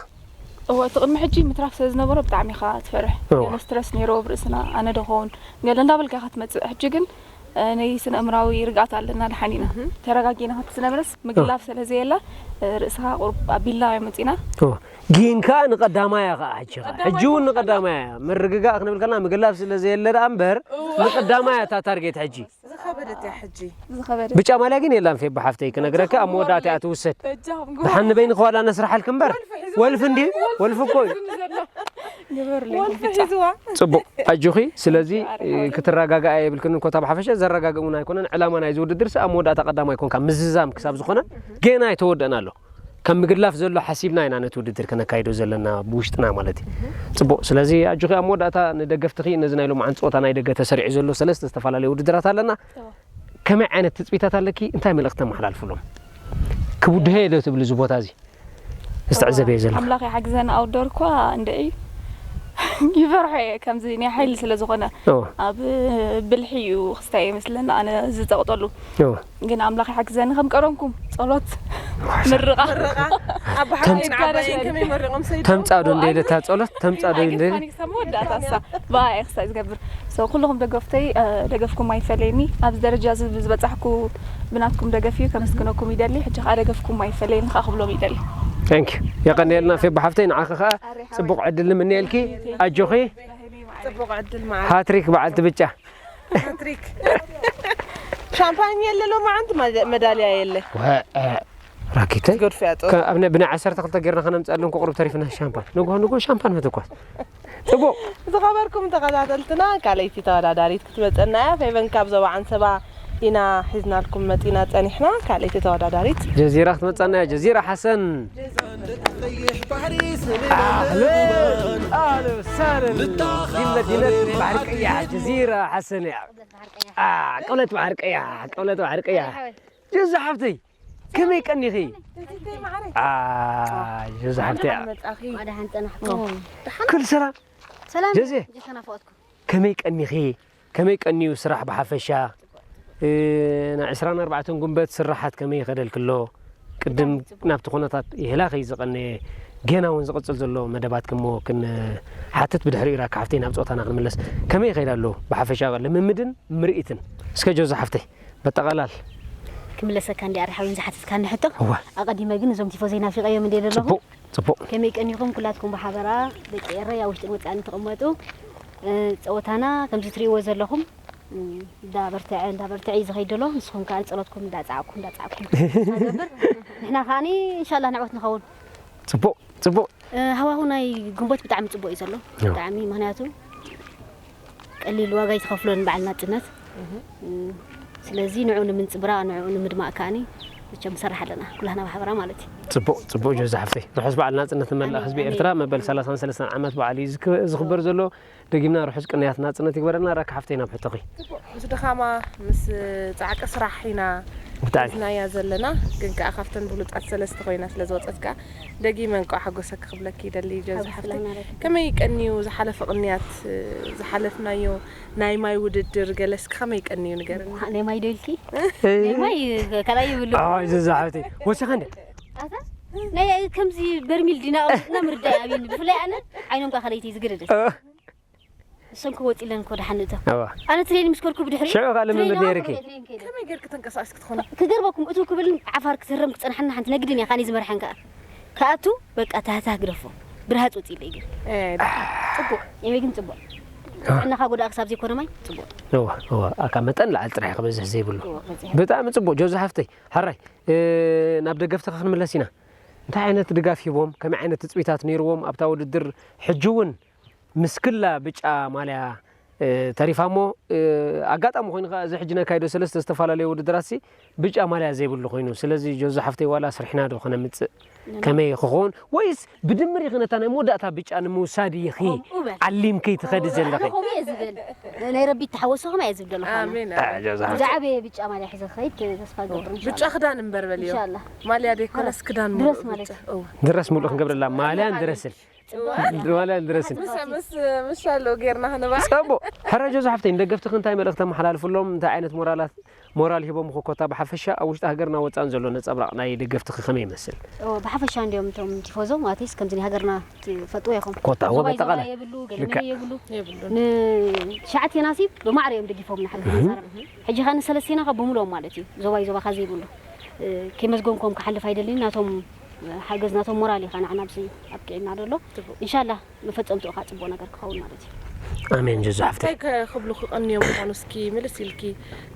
እወ እቲ ቅድሚ ሕጂ ምትራፍ ስለ ዝነበሮ ብጣዕሚ ኢኻ ትፈርሕ እወ። ገለ ስትረስ ነይሮ ኣብ ርእስና ኣነ ዶ ኸውን ገለ እንዳበልካ ኢኻ ትመፅእ ሕጂ ግን ናይ ስነ ኣእምራዊ ርግኣት ኣለና ድሓን ኢና ተረጋጊና ክትዝነብረስ ምግላፍ ስለ ዘየላ ርእስኻ ቁርብ ኣቢልና እዮም መፂና ግን ከዓ ንቀዳማያ ከዓ ሕጂ ከዓ ሕጂ እውን ንቀዳማያ ምርግጋእ ክንብል ከለና ምግላፍ ስለ ዘየለ ደኣ እምበር ንቀዳማያ እታ ታርጌት ሕጂ ዝኸበደት እያ ሕጂ ዝኸበደ ብጫ ማልያ ግን የላን ፌባ ሓፍተይ ክነግረኪ ኣብ መወዳእታ እያ ትውሰድ በጃኹም ደሓን ንበይንኺ ዋላ ነስርሓልኪ እምበር ወልፊ እንዲ ወልፊ እኮ እዩ ግበሩለይ ወልፊ ሒዝዋ ጽቡቕ ኣጆኺ ስለዚ ክትረጋግኣ የብልክን እኮ እታ ብሓፈሻ ዘረጋግእ እውን ኣይኮነን ዕላማ ናይዚ ውድድር ኣብ መወዳእታ ቀዳማይ ኮንካ ምዝዛም ክሳብ ዝኾነ ገና ኣይተወደእን ኣሎ ከም ምግላፍ ዘሎ ሓሲብና ኢና ነቲ ውድድር ከነካይዶ ዘለና ብውሽጥና ማለት እዩ ጽቡቕ ስለዚ ኣጆኺ ኣብ መወዳእታ ንደገፍትኺ ነዚ ናይ ሎምዓንቲ ፀወታ ናይ ደገ ተሰሪዑ ዘሎ ሰለስተ ዝተፈላለዩ ውድድራት ኣለና ከመይ ዓይነት ትፅቢታት ኣለኪ እንታይ መልእኽቲ ተመሓላልፍሎም ክብድሆ ዶ ትብሊ እዚ ቦታ እዚ ዝተዕዘበ ዘሎ ኣምላኽ ይሓግዘና ኣውደር እኳ እንድዒ ይፈርሖ እየ ከምዚ ናይ ሓይሊ ስለ ዝኾነ እወ፣ ኣብ ብልሒ እዩ ክስታይ መስለና ኣነ ዝጠቕጠሉ እወ። ግን ኣምላኽ ይሓግዘኒ ከም ቀረምኩም ጸሎት ምርቓ ምርቓ ኣብ ብሓቂ ንዓባይን ከመይ መሪቖም ሰይዶም ተምፃዶ እንደ ኢለታ ፀሎት ተምፃዶ እንደ ኣይገድፋኒ ክሳብ መወዳእታ እሳ ብኣየ ክሳይ ዝገብር ሰው ኩልኹም ደገፍተይ እ፣ ደገፍኩም ኣይፈለየኒ ኣብዚ ደረጃ እዚ ዝበፃሕኩ ብናትኩም ደገፍ እዩ ከመስግነኩም ይደሊ ሕጂ ከዓ ደገፍኩም ኣይፈለየኒ ከዓ ክብሎም ይደሊ thank you የቐንየልና ፌባ ሓፍተይ ንዓኺ ከዓ ፅቡቕ ዕድል ንምንየልኪ ኣጆኺ ጽቡቕ ዕድል መዓል ሃትሪክ በዓልቲ ብጫ ሃትሪክ ሻምፓኝ የለ ሎማዓንቲ፣ መዳ- መዳልያ የለ። ወ- እ፣ ራኪተይ ገድፍያ ጦር ከ- ኣብ ናይ ብናይ ዓሰርተ ክልተ ጌርና ከነምፅኣለን ቁሩብ ተሪፍና ሻምፓን ንግሆ ንግሆ ሻምፓን ምትኳስ ፅቡቅ። ዝኸበርኩም ተኸታተልትና፣ ካልኣይቲ ተወዳዳሪት ክትመፀና እያ። ፌቨን ካብ ዞባ ዓንሰባ ኢና ሒዝናልኩም መፂና ፀኒሕና። ካልኣይቲ ተወዳዳሪት ጀዚራ ክትመፃና እያ። ጀዚራ ሓሰን። ኣህለን ኣህለን ወሳህለን። ዲን መዲነት ባሕሪ ቀያሕ ጀዚራ ሓሰን እያ። አ፣ ቀውለት ባሕሪ ቀያሕ፣ ቀውለት ባሕሪ ቀያሕ። ጀዛ ሓፍተይ ከመይ ቀኒኺ? አ፣ ጀዛ ሓፍተይ እያ። መፃኺ ደሓን ፀናሕኩም። ኩሉ ሰላም። ሰላም ጀዜ። ጀሰና ፈቐድኩ። ከመይ ቀኒኺ? ከመይ ቀኒዩ ስራሕ ብሓፈሻ? እ፣ ናይ ዕስራን ኣርባዕተን ጉንበት ስራሓት ከመይ ይኸደልክሎ? ቅድም ናብቲ ኩነታት ይህላ ከይ ዝቐነየ ጌና እውን ዝቕፅል ዘሎ መደባት ክሞ ክንሓትት ብድሕሪኡ ራካ ሓፍተይ ናብ ፆታና ክንምለስ ከመይ ይኸይድ ኣሎ? ብሓፈሻ ልምምድን ምርኢትን እስከ ጆዛ ሓፍተይ በጠቓላል ክምለሰካ እንዲ ኣርሓዊን ዝሓተትካኒ ሕቶ እዋ ኣቐዲመ ግን እዞም ቲፎ ዘይናፊቐዮም እንደ ዘለኹ ፅቡቕ ፅቡቕ ከመይ ቀኒኹም ኩላትኩም ብሓበራ ደቂ ኤረይ ኣብ ውሽጥን ወፃእን ትቕመጡ እ፣ ፀወታና ከምዚ ትርእይዎ ዘለኹም እ፣ እንዳበርትዐ እንዳበርትዐ እዩ ዝኸይድ ዘሎ። ንስኹም ከዓ ጸሎትኩም እንዳጻዕኩም እንዳጻዕኩም ገብር ንሕና ከዓኒ እንሻላ ንዕወት ንኸውን። ፅቡቕ ፅቡቕ እ፣ ሃዋሁ ናይ ግንቦት ብጣዕሚ ጽቡቕ እዩ ዘሎ። ያው። ብጣዕሚ ምክንያቱ ቀሊል ዋጋ ይትኸፍሎን በዓል ናጽነት እ፣ ስለዚ ንዑ ንምንጽብራቕ ንዑ ንምድማቕ ከዓኒ መቸም ንሰርሕ ኣለና ኩላህና ብሓበራ ማለት እዩ። ፅቡቕ ፅቡቕ ጆዛ ሓፍተይ ርሑስ በዓል ናፅነት ንመላእ ህዝቢ ኤርትራ መበል ሰላሳን ሰለስተን ዓመት በዓል እዩ ዝክ- ዝኽበር ዘሎ። ደጊምና ርሑስ ቅንያት ናፅነት ይግበረልና። ራካ ሓፍተይ ናብ ሕቶኺ ምስ ድኻማ ምስ ጻዕቂ ስራሕ ኢና ብጣዕሚ ሒዝናያ ዘለና፣ ግን ከዓ ካብተን ብሉጻት ሰለስተ ኮይና ስለ ዝወፀት ከዓ ደጊመ እንቋዕ ሓጎሰኪ ክብለኪ ይደሊ። ጀዛ ሓፍተይ ከመይ ቀንዩ ዝሓለፈ ቅንያት ዝሓለፍናዮ ናይ ማይ ውድድር ገለስ ከመይ ቀንዩ ንገርኒ። ናይ ማይ ዶ ኢልኪ? ናይ ማይ ካልኣይ ይብሉ። ጀዛ ሓፍተይ ወሲኻ እንደ ኣታ ናይ ከምዚ በርሚል ዲና ኣውፅና ምርዳይ ኣብኒ ብፍላይ ኣነ ዓይኖም ካ ከለይቲ ዝግደደ እሰን ክወፂለን ኮ ደሓን እቶ ኣዋ ኣነ ትሬኒ ምስ ከድኩ ብድሕሪ ሽዑ ካልእ መመድ ነይርኪ ከመይ ጌርክ ተንቀሳቀስ ክትኾነ? ክገርበኩም እቱ ክብል ዓፋር ክዝረም ክፀንሓና ሓንቲ ነግድን እያ ካኒ ዝመርሐን ከዓ ከኣቱ በቃ ታህታህ ግደፎ ብርሃፅ ወፂለይ ግን ጽቡቅ ኤመይ ግን ፅቡቅ ጥዕናኻ ጎዳእ ክሳብ ዘይኮነ ማይ ፅቡቅ እዋ እዋ ኣካ መጠን ላዓል ጥራሕ ክበዝሕ ዘይብሉ ፅቡቅ በፂሐ ብጣዕሚ ፅቡቅ ጆዚ ሓፍተይ ሓራይ ናብ ደገፍትኻ ክንምለስ ኢና እንታይ ዓይነት ድጋፍ ሂቦም ከመይ ዓይነት ትፅቢታት ነይርዎም ኣብታ ውድድር ሕጂ እውን ምስክላ ብጫ ማልያ ተሪፋ እሞ ኣጋጣሚ ኮይኑ ከዓ እዚ ሕጂ ነካይዶ ሰለስተ ዝተፈላለዩ ውድድራት ሲ ብጫ ማልያ ዘይብሉ ኮይኑ ስለዚ ጆዚ ሓፍተይ ዋላ ስርሕና ዶ ከነምፅእ ከመይ ክኸውን ወይስ ብድምር ኢኺ ነታ ናይ መወዳእታ ብጫ ንምውሳድ ኢኺ ዓሊምኪ ትኸዲ ዘለኺ ናይ ረቢ ተሓወሶ ከማ እየ ዝብል ዘለኹ ጆዚ ሓፍተይ ዝዓበየ ብጫ ማልያ ሒዘ ክኸይድ ተስፋ ገብር ብጫ ክዳን እምበር በልዮ ኢንሻላ ማልያ ደይኮነስ ክዳን ድረስ ማለት እዩ ድረስ ሙሉእ ክንገብረላ ማልያን ድረስን ማልያን ድረስን ምስ ምስ ምሻሎ ጌርና ክንባ ፀቡቅ ሕራይ ጆዚ ሓፍተይ ንደገፍትኺ እንታይ መልእኽቲ ኣመሓላልፍሎም እንታይ ዓይነት ሞራላት ሞራል ሂቦም ኮታ ብሓፈሻ ኣብ ውሽጢ ሃገርና ወፃን ዘሎ ነፀብራቕ ናይ ደገፍትኺ ከመይ ይመስል ብሓፈሻ እንዲዮም እቶም ቲፎዞ ማለትስ ከምዚ ናይ ሃገርና ትፈጥዎ ኢኹም ኮታ ዞባይ ወበጠቓላ ዞባይ የብሉ ገለመለ የብሉ ንሸዓቴና ሲ ብማዕረ እዮም ደጊፎም ንሓ ንዛረብ ሕጂ ኸ ንሰለስቴና ካብ ብምልኦም ማለት እዩ ዞባይ ዞባኻ ዘይብሉ ከይመዝገንኮም ክሓልፍ ኣይደልን ናቶም ሓገዝ ናቶም ሞራል ኢኻ ንዓና ብሲ ኣብቂዕና ደሎ እንሻላ መፈፀምትኡ ከዓ ፅቡቅ ነገር ክኸውን ማለት እዩ ኣሜን ጀዙ ሓፍተይ እንታይ ክብሉ ክቐንዮም ምዃኑ እስኪ ምልስ ኢልኪ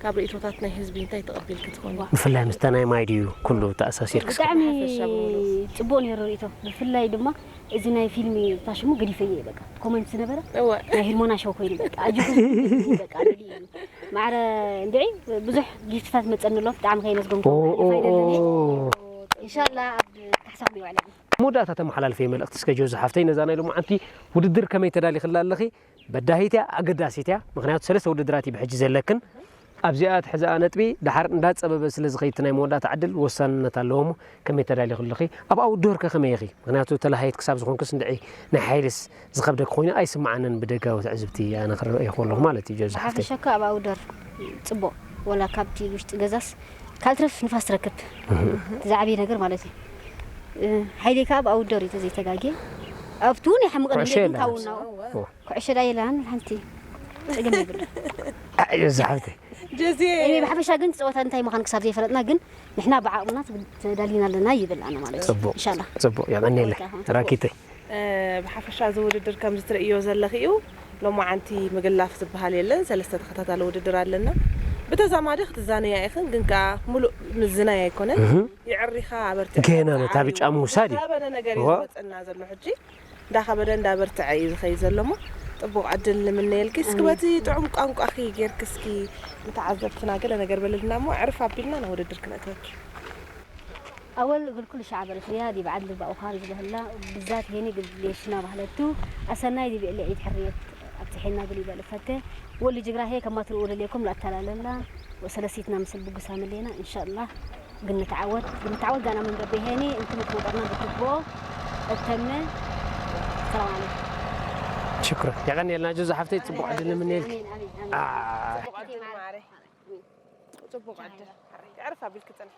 ካብ ርእቶታት ናይ ህዝቢ እንታይ ተቐቢልኪ ትኾኒ ብፍላይ ምስታ ናይ ማይ ድዩ ኩሉ ተኣሳሲርክስ ብጣዕሚ ፅቡቅ ነይሩ ርእቶ ብፍላይ ድማ እዚ ናይ ፊልም ታሽሙ ገዲፈየ በቃ ኮመንት ዝነበረ እወ ናይ ህልሞና ሸው ኮይኑ በቃ ኣጆ በቃ ማዕረ እንድዒ ብዙሕ ጊፍትታት መፀኒ ኣሎ ብጣዕሚ ከየመስገንኩ ኣይደለኒ ኢንሻላ ኣብ ካሕሳኹም ይውዕለኒ መወዳእታ ተመሓላልፈ መልእኽቲ እስከ ጆዚ ሓፍተይ ነዛ ናይ ሎማዓንቲ ውድድር ከመይ ተዳሊኽላ ኣለኺ በዳሂት እያ ኣገዳሲት እያ ምክንያቱ ሰለስተ ውድድራት እዩ ብሕጂ ዘለክን ኣብዚኣ ትሕዝኣ ነጥቢ ድሓር እንዳፀበበ ስለ ዝኸይድ ናይ መወዳእታ ዕድል ወሳንነት ኣለዎ እሞ ከመይ ተዳሊኽልኺ ኣብ ኣውትዶር ከ ከመይ ኢኺ ምክንያቱ ተላሃየት ክሳብ ዝኾንክስ እንድዒ ናይ ሓይልስ ዝኸብደክ ኮይኑ ኣይስምዓንን ብደጋዊ ትዕዝብቲ ኣነ ክረአ ይኽእለኹ ማለት እዩ ጆዚ ሓፍተይ ሓፈሻካ ኣብ ኣውደር ፅቡቅ ወላ ካብቲ ውሽጢ ገዛስ ካልትረፍ ንፋስ ትረክብ እቲ ዝዓበየ ነገር ማለት እዩ ሓይሌ ከዓ ኣብ ኣውደር እዩ ተዘይተጋጌ ኣብቲ እውን ይሓምቀ ኩዕሾ ድሌትን የለን ካውና ኩዕሾ ዳ የለን ሓንቲ ፀገም የብሉ ጆዚ ሓፍተይ ጀዚ ብሓፈሻ ግን ፀወታ እንታይ ምዃን ክሳብ ዘይፈለጥና ግን ንሕና ብዓቕምና ተዳሊና ኣለና ይብል ኣነ ማለት እዩ ፅቡቅ ኢንሻላ ፅቡቅ የቐኒየለ ራኪተይ ብሓፈሻ እዚ ውድድር ከም ዝትርእዮ ዘለኺ እዩ ሎማዓንቲ ምግላፍ ዝበሃል የለን ሰለስተ ተኸታታሊ ውድድር ኣለና ብተዛማዲ ክትዛነያ ኢኽን፣ ግን ከኣ ምሉእ ምዝናይ ኣይኮነን። እህ። የዕሪኻ ኣበርትዕ። ገና ነታ ብጫ ምውሳድ እዩ። ዝኸበደ ነገር እዩ እዋ። ዝመጸና ዘሎ ሕጂ። እንዳኸበደ እንዳበርትዐ እዩ ዝኸይድ ዘሎ እሞ፣ ጽቡቕ ዕድል ንምነየልኪ። እስኪ ኣሜን። በቲ ጥዑም ቋንቋኺ ጌርኪ እስኪ ንተዓዘብትና ገለ ነገር በልልና እሞ፣ ዕርፍ ኣቢልና ናብ ውድድር ክነእትወኪ። أول قل كل شعب الخيا دي بعد لبا أخار زبهلا بالذات هني قد ليشنا بهلتو أسناي دي بيلي عيد حرية أبتحينا قلي بالفته واللي جقرا هيك ما تروح ليكم لا تلا لا وسلسيتنا مثل بقسام لينا إن شاء الله. قلنا تعود، قلنا تعود قانا من قبل هني أنتم تمطرنا بالتبو التمة. السلام عليكم. شكرا. يا غني لنا جوز حفتي تبو عدل من يلك. آمين، آمين، آمين. آه. ጽቡቕ ዕድል ማዕረ። ጽቡቕ ዕድል። ይዕርፍ ኣቢልኪ ጽንሒ።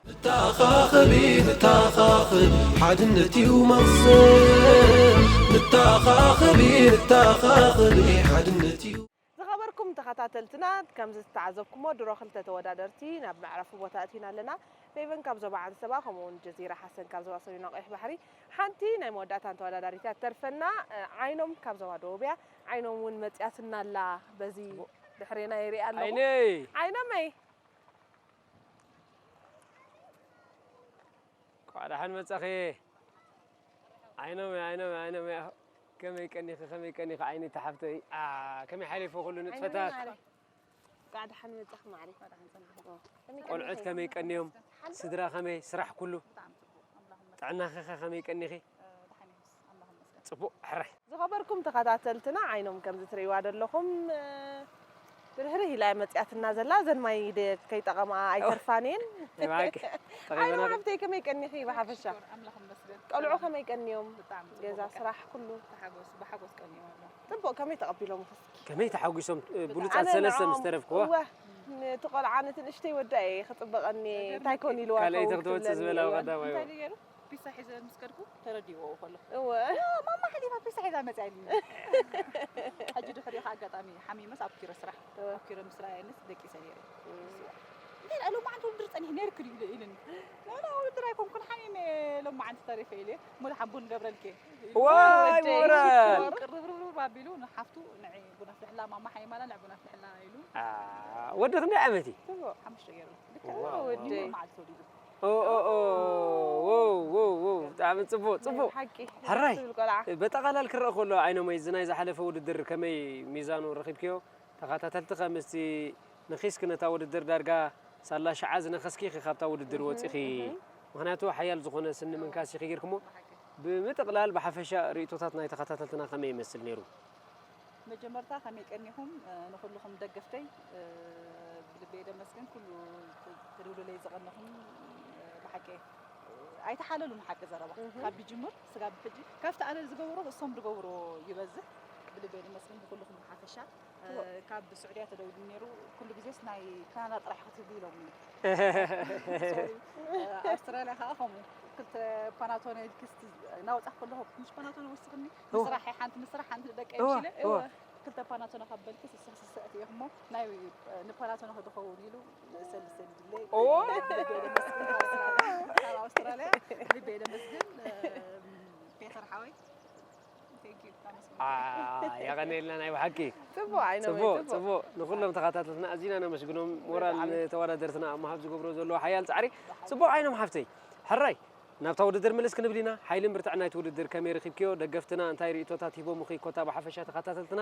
ንተኻኸቢ፣ ንተኻኸቢ፣ ሓድነት እዩ መኽሰብ። ንተኻኸቢ፣ ንተኻኸቢ፣ ሓድነት እዩ። ዝኸበርኩም ተኸታተልትና፣ ከምዚ ዝተዓዘብኩሞ ድሮ ክልተ ተወዳደርቲ ናብ መዕረፊ ቦታ ኣእቲና ኣለና። ፌቨን ካብ ዞባ ዓንሰባ፣ ከምኡ እውን ጀዚራ ሓሰን ካብ ዞባ ሰሜናዊ ቀይሕ ባሕሪ። ሓንቲ ናይ መወዳእታን ተወዳዳሪት እያ ትተርፈና። እ፣ ዓይኖም ካብ ዞባ ደቡብ እያ። ዓይኖም እውን መጽያትና ኣላ። በዚ ጽቡቕ። ድሕሬና ይሪኣ ኣለኹ። ዓይነይ! ዓይኖመይ! እንኳዕ ደሓን መጻኺ። ዓይኖመይ፣ ዓይኖመይ፣ ዓይኖመይ። ከመይ ቀኒኺ፣ ከመይ ቀኒኺ ዓይነይ ተሓፍተይ? ኣ፣ ከመይ ሓሊፉ ኩሉ ንጥፈታት? ዓይኖመይ ማዕረ። እንኳዕ ደሓን መጻኺ ማዕረ። ቆልዑት ከመይ ቀንዮም? ስድራ ከመይ? ስራሕ ኩሉ? ጥዕናኺ ኸ ከመይ ቀኒኺ? ጽቡቕ፣ ሕራይ። ዝኸበርኩም ተኸታተልትና፣ ዓይኖም ከምዚ ትርእይዋ ዘለኹም፣ እ፣ ብርህርህ ኢላ እያ መጽያትና ዘላ። እዘን ማይ ደ-፣ ከይጠቐማ ኣይተርፋን እየን። ናይ ብሓቂ። ዓይኖም ጠቒመና። ሓብተይ ከመይ ቀኒኺ ብሓፈሻ? ሽኮር፣ ኣምላኽ ይመስገን። ቆልዑ ከመይ ቀንዮም? ብጣዕሚ ጽቡቕ፣ ገዛ፣ በቃ። ስራሕ፣ ኩሉ? ተሓጎስ፣ ብሓጎስ ቀንዮም ኣለዉ። ጽቡቕ፣ ከመይ ተቐቢሎምኺ እስኪ? ከመይ ተሓጒሶም፣ እ፣ ብሉጻት ኣነ ሰለስተ ንዕኦም፣ ምስ ተረፍክዎ? እወ፣ ነቲ ቆልዓ ነቲ ንእሽተይ ወዳ እየ ክጽበቐኒ፣ እንታይ ኮን ኢልዋ ካልኣይቲ ክኸውን ክትወጽእ ክብለኒ፣ ዝበላ እወ። ቀዳማይ። እንታይ ድዩ ገይሩ? ፒሳ ሒዘ ምስ ከድኩ ተረዲእዎ ከሎ። እወ። ኦ፣ ማማ ሓሊፋ ፒሳ ሒዛ መጽያ ኢሉኒ። ሕጂ ድሕሪኡ ከዓ ኣጋጣሚ ሓሚመስ ኣብ ኪሮ ስራሕ፣ እወ። ኣብ ኪሮ ምስ ረኣየንስ ደቂሰ ነይረ። እወ። እንታይ ደኣ ሎማዓንቲ ውድድር ጸኒሑ ነይርኪ ድዩ ኢለ-፣ ኢሉኒ። ኖ፣ ኖ፣ ውድድር ኣይኮንኩን፣ ሓሚመ ሎማዓንቲ ተሪፈ ኢለ። እሞ ደሓን ቡን ገብረልኪ። ዋይ፣ ወደይ። ሞራል። ቅርብርብርብ ኣቢሉ ንሓፍቱ ንዒ ቡን ኣፍልሕላ፣ ማማ ሓይማላ ንዒ ቡን ኣፍልሕላ ኢሉ። ኣ፣ ወዲ ክንደይ ዓመት እዩ? ጽቡቕ። ሓሙሽተ ገይሩ። ልክዕ ዋው፣ ወዲ ዋው። መዓልቲ ተወሊዱ። ኦ፣ ኦ፣ ኦ፣ ዎ፣ ዎ፣ ዎ፣ ብጣዕሚ ጽቡቕ፣ ጽቡቕ። ሓቂ። ሕራይ፣ ትብል ቆልዓ። በጠቓላል ክረአ ከሎ፣ ዓይኖመይ፣ እዚ ናይ ዝሓለፈ ውድድር ከመይ ሚዛኑ ረኺብክዮ? ተኸታተልቲ ከ ምስቲ ነኺስኪ ነታ ውድድር ዳርጋ ሳላ ሽዓ ዝነኸስኪ ኢኺ ካብታ ውድድር እህ፣ ወጺኺ። እህ። ምኽንያቱ ሓያል ዝኾነ ስኒ ምንካስ ኢኺ ጌርክሞ። ብሓቂ። ብምጥቕላል ብሓፈሻ ርእይቶታት ናይ ተኸታተልትና ከመይ ይመስል ነይሩ? መጀመርታ ከመይ ቀኒኹም፣ እ፣ ንኹልኹም ደገፍተይ፣ እ፣ ብልበይ ደመስግን። ኩሉ ተ-፣ ተደውሉለይ ዝቐነኹም፣ እ፣ ብሓቂ ኣይተሓለሉን፣ ሓቂ ዘረባ። እህ። ካብ ብጅምር ስጋብ ብሕጂ፣ ካብቲ ኣነ ዝገብሮ እሶም ዝገብሮ ይበዝሕ። ብልበይ ደመስግን ብኹልኹም ብሓፈሻ። እ፣ እወ። ካብ ስዑድያ ተደዊሉ ነይሩ፣ ኩሉ ግዜስ ናይ ካናዳ ጥራሕ ክትህቡ ኢሎምኒ። ሶሪ። እ፣ ኣውስትራልያ ከኣ ከምኡ። ክልተ ፓናቶነ ክስቲ እናወጻኹ ከለኹ፣ ምስ ፓናቶነ ወሲኽኒ፣ እወ። ንስራሕ እየ ሓንቲ፣ ንስራሕ ሓንቲ ደቂ እወ፣ ሽለ፣ እወ። እወ። ክልተ ፓናቶነ ካብ በልክስ፣ ንስኺ ስስዕቲ ኢኺ እሞ፣ ናይ፣ ንፓናቶነ ክድኸውን ኢሉ፣ ሰልሰል ድለይ። እወ። ልበይ ደመስግን ካብ ኣውስትራልያ፣ ካብ ኣውስትራልያ፣ ልበይ ደመስግን፣ እ፣ ፔተር ሓወይ። Thank you። ኣመስግን። ኣ፣ የቐንየልና ናይ ብሓቂ። ጽቡቕ፣ ዓይኖመይ፣ ጽቡቕ፣ ጽቡቕ። ጽቡቕ። ንኹሎም ተኸታተልትና ኣዚና ነመስግኖም። ሞራል ብጣዕሚ። ንተወዳደርትና ኣብ ምሃብ ዝገብሮ ዘለዉ ሓያል ጻዕሪ። ጽቡቕ ዓይኖም ሓፍተይ። ሕራይ፣ ናብታ ውድድር ምልስ ክንብል ኢና። ሓይልን ብርትዕን ናይቲ ውድድር ከመይ ረኺብክዮ? ደገፍትና እንታይ ርእይቶታት ሂቦምኺ? ኮታ ብሓፈሻ ተኸታተልትና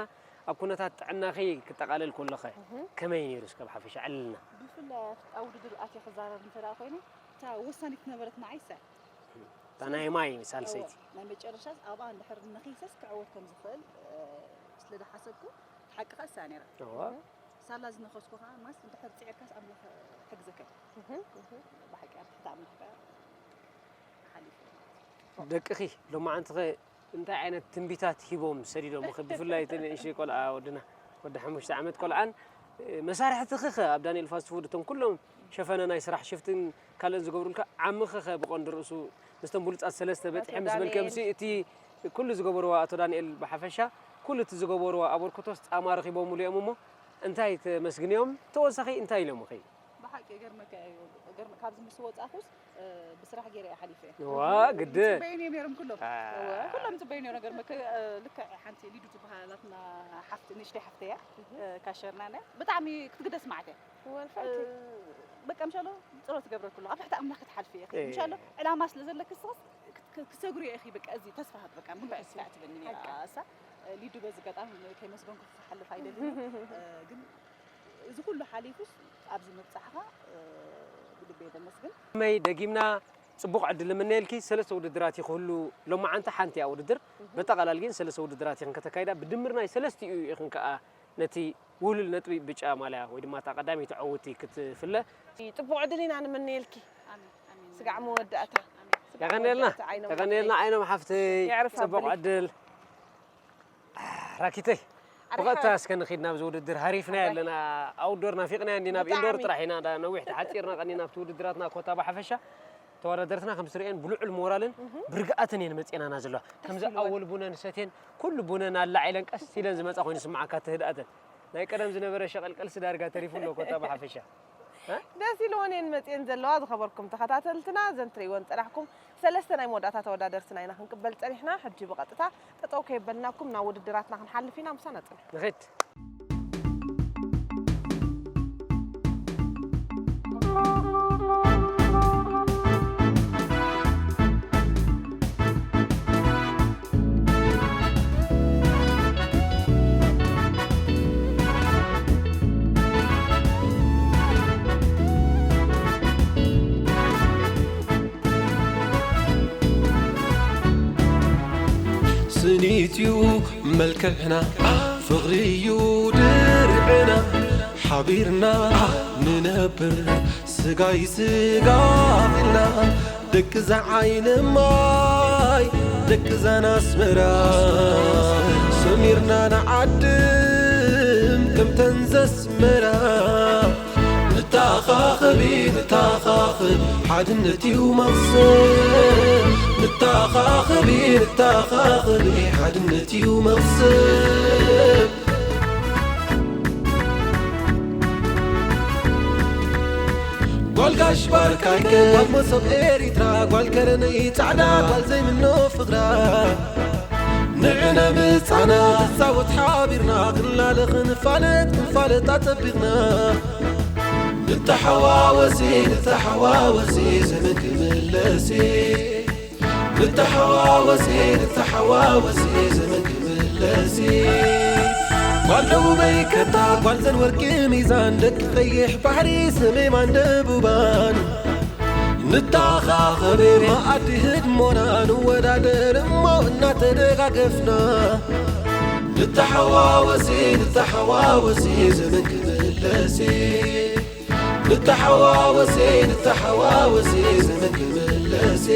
ኣብ ኩነታት ጥዕናኺ ክጠቓለል ከሎኸ እህ። ከመይ ነይሩ? እስከ ብሓፈሻ ዕልልና። ብፍላይ ኣብቲ ኣብ ውድድር ኣትየ ክዛረብ እንተ ደኣ ኮይነ፣ እታ ወሳኒት ነበረት ንዓይሰ። እታ ናይ ማይ ሳልሰይቲ። እወ፣ ናይ መጨረሻ ኣብኣ እንድሕር ነኺሰስ ክዕወት ከም ዝኽእል፣ እ፣ ስለ ዝሓሰብኩ፣ ሓቂ ከኣ እሳ ነይራ። እወ። ሳላ ዝነኸስኩ ከኣ፣ ማስ እንድሕር ጽዒርካስ ኣምላኽ ሕግዘካ እዩ። እህ፣ እህ። ብሓቂ ኣብ ትሕቲ ኣምላኽ ከኣ ሓሊፉ። ደቅኺ ሎማዓንትኸ እንታይ ዓይነት ትንቢታት ሂቦም ሰዲዶምኺ? ብፍላይ እቲ ንእሽተይ ቆልዓ ወድና፣ ወዲ ሓሙሽተ ዓመት ቆልዓን፣ እ፣ መሳርሕትኺ ኸ ኣብ ዳንኤል ፋስት ፉድ እቶም ኩሎም ሸፈነ ናይ ስራሕ ሽፍትን ካልእን ዝገብሩልካ ዓምኺ ኸ ብቐንዱ ርእሱ ምስቶም ብሉጻት ሰለስተ በጺሐ ኣቶ ምስ በልከ ዳንኤል። ምስ እቲ ኩሉ ዝገበርዋ ኣቶ ዳንኤል ብሓፈሻ ኩሉ እቲ ዝገበርዋ ኣበርክቶስ ጻማ ረኺቦምሉ እዮም እሞ እንታይ ተመስግንዮም? ተወሳኺ እንታይ ኢሎምኺ? ሓቂ ገርመካ እዩ። ገርመ-፣ ካብዚ ምስ ወጻኹስ፣ እ፣ ብስራሕ ገይረ እየ ሓሊፈ። ዋ፣ ግዲ። ጽበዩ ነይሮም ኩሎም። አ። እወ፣ ኩሎም ጽበዩ ነይሮም። ገርመካ፣ እ፣ ልክዕ ሓንቲ ሊዱ ትበሃል ናትና ሓፍቲ፣ ንእሽተይ ሓፍተይ እያ። እ፣ ካሸርና እያ። ብጣዕሚ ክትግደስ መዓት እያ። እወ፣ ንፍዕቲ። እ፣ በቃ፣ ምሻሎ ጸሎት ትገብረ ኩሎ። ኣብ ትሕቲ ኣምላኽ ክትሓልፊ ኢኺ። እ። ምሻሎ ዕላማ ስለ ዘለኪ ንስኽስ ክት-፣ ክት-፣ ክትሰግሪ ኢኺ። በቃ፣ እዚ ተስፋ ሃብ። በቃ፣ ምንባይ ተስፋ ትበኒ ነይራ። በቃ። እሳ፣ እ፣ ሊዱ በዚ ኣጋጣሚ ከይመስገንኩ ክሓልፍ ኣይደልን። እ፣ ግን እዚ ኩሉ ሓሊፉስ ኣብዚ ምብጻሕኻ፣ እ፣ ብልበይ ደመስግን። መይ ደጊምና ጽቡቕ ዕድል ንምነየልኪ። ሰለስተ ውድድራት እዩ ክህሉ ሎማዓንቲ፣ ሓንቲ እያ ውድድር። በጠቓላል ግን ሰለስተ ውድድራት ኢኽን ከተካይዳ፣ ብድምር ናይ ሰለስቲኡ ኢኽን ከኣ ነቲ ውህሉል ነጥቢ ብጫ ማልያ ወይ ድማ እታ ቀዳመይቲ ዕውቲ ክትፍለ። ጽቡቕ ዕድል ኢና ንምነየልኪ። ኣሜን፣ ኣሜን። ስጋዕ መወዳእታ። ኣሜን። ስጋዕ የቐንየልና፣ መወዳእታ ዓይኖም የቐንየልና ዓይኖም ሓፍተይ። የዕርፍ ጽቡቕ ኣበለይ። ዕድል። ራኪተይ፣ ኣሪኻ። ብቐጥታ እስከ ንኺድ ናብዚ ውድድር። ሃሪፍና ኣባይ። ኣለና። ኣውትዶር ናፊቕና እንዲና፣ ኣብ ኢንዶር ብጣዕሚ። ጥራሕ ኢና፣ እንዳ ነዊሕ ተሓጺርና ቀኒና ኣብቲ ውድድራትና ኮታ ብሓፈሻ። ተወዳደርትና ከም ትርእየን ብልዑል ሞራልን ብርግኣትን እየን መጺኤናና ዘለዋ። ከምዚ ኢልወን። ኣወል ቡነን ሰትየን፣ ኩሉ ቡነን ኣላዒለን ቀስ ኢለን ዝመጻ ኮይኑ ስምዓካ፣ እቲ ህድኣተን። ናይ ቀደም ዝነበረ ሸቐልቀልሲ ዳርጋ ተሪፉ ኣሎ ኮታ ብሓፈሻ። እ? ደስ ኢልወን እየን መጺኤን ዘለዋ። ዝኸበርኩም ተኸታተልትና፣ እዘን ትርእይወን ጸናሕኩም ሰለስተ ናይ መወዳእታ ተወዳደርትና ኢና ክንቅበል ጸኒሕና። ሕጂ ብቐጥታ ጠጠው ከየበልናኩም ናብ ውድድራትና ክንሓልፍ ኢና። ምሳና ጽንሑ። ንኺድ። ስኒትዩ መልክዕና፣ ፍቕሪዩ ድርዕና፣ ሓቢርና ንነብር ስጋይ ስጋ ኢልና፣ ደቂ እዛ ዓይኒ ማይ፣ ደቂ እዛን ኣስመራ፣ ሰሚርና ንዓድም ከምተን ዘስመራ። ንተኣኻኸቢ፣ ንተኣኻኸቢ፣ ሓድነት እዩ መቕሰብ። ንተኣኻኸቢ፣ ንተኣኻኸቢ፣ ሓድነት እዩ መቕሰብ። ጓል ጋሽ ባርካይከ፣ ጓል መሶብ ኤሪትራ፣ ጓል ከረነይ ጻዕዳ፣ ጓል ዘይምኖ ፍቕራ። ንዕነ ምጻና፣ ንጻወት ሓቢርና፣ ክንላለ ክንፋለጥ፣ ክንፋለጥ ኣጸቢቕና። ንተሓዋወሲ፣ ንተሓዋወሲ፣ ዘመን ክምለሲ። ንተሓዋወሲ፣ ንተሓዋወሲ፣ ዘመን ክምለሲ። ጓል ደቡበይ ከታ፣ ጓል ዘን ወርቂ ሚዛን፣ ደቂ ቀይሕ ባሕሪ፣ ሰሜማን ደቡባን። ንተኣኻኸብ፣ መኣዲ ህድሞና፣ ንወዳደር እሞ እናተደጋገፍና። ንተሓዋወሲ፣ ንተሓዋወሲ፣ ዘመን ክምለሲ። ንተሓዋወሲ፣ ንተሓዋወሲ፣ ዘመን ክምለሲ።